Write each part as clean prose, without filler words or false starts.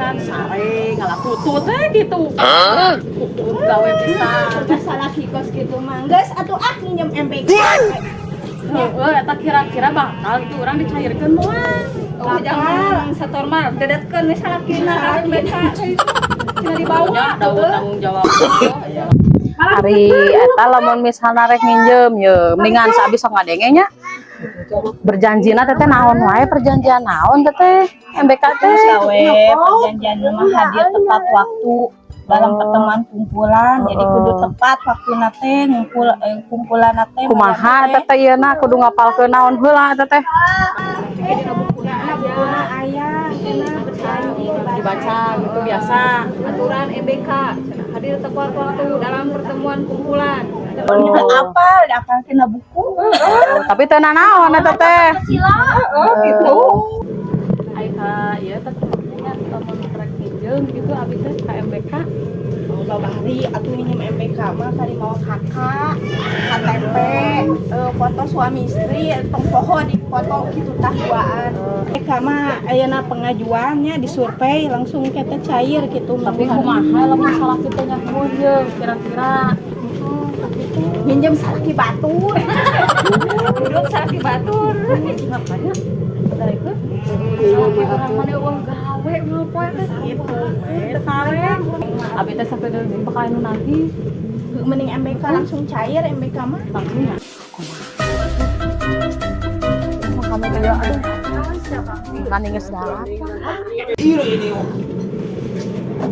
Pisan sare ngalatutut teh gitu. Gawe pisan. Masalah kos gitu mah. Geus atuh ah, nginjem MBK. Heeh, eta kira-kira bakal itu urang dicairkeun moal? Oh, jangan setor mah dedetkeun we salakina ka MBK. Cenah dibawa. Ya, da tanggung jawab. Ari eta lamun misalna rek nginjem ye mendingan saabis sok ngadenge nya. Berjanjina teteh naon wae, perjanjian naon teteh MBK teh? Gawe perjanjian mah hadir tepat waktu dalam pertemuan kumpulan, jadi kudu tepat waktu nate ngumpul, kumpulan nate. Kumaha teteh ieu na kudu ngapalkeun naon heula teteh? Bukuna aya Dibaca gitu biasa. Aturan MBK cenah hadir tepat waktu dalam pertemuan kumpulan. Oh. Apa apa kena buku. Oh, tapi teu naon eta teh. Oh, gitu. Ai ka ieu teh kumaha lamun rek nginjem gitu abi teh ka MBK? Oh, babari atuh minjem MBK mah kali mawa KK, KTP, foto suami istri, tong poho di foto gitu tah duaan. MBK mah ayeuna pengajuannya disurvei langsung kita cair gitu. Tapi kumaha lamun salaki teh nyaho ye kira-kira? Minjem salaki batur. Duduk salaki batur. Makanya ada itu salaki urang mana eueuh gawe moal poe teh gitu. Sare abi teh sampai deui bakal anu nagih. Mending MBK langsung cair MBK mah. Langsung ya. Kumaha kamu teh, aduh. Kan geus datang. Iya ini. Oh.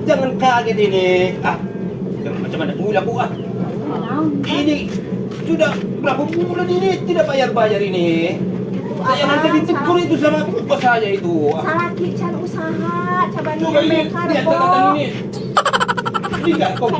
Jangan kaget ini. Ah, jangan macam mana pula aku ah. Ini sudah berapa bulan ini tidak bayar-bayar ini. Saya nanti ditegur itu sama bos saya itu. Ah, Salaki can usaha, coba nih coba ini MBK lihat rebo. Catatan ini. Ini enggak kok.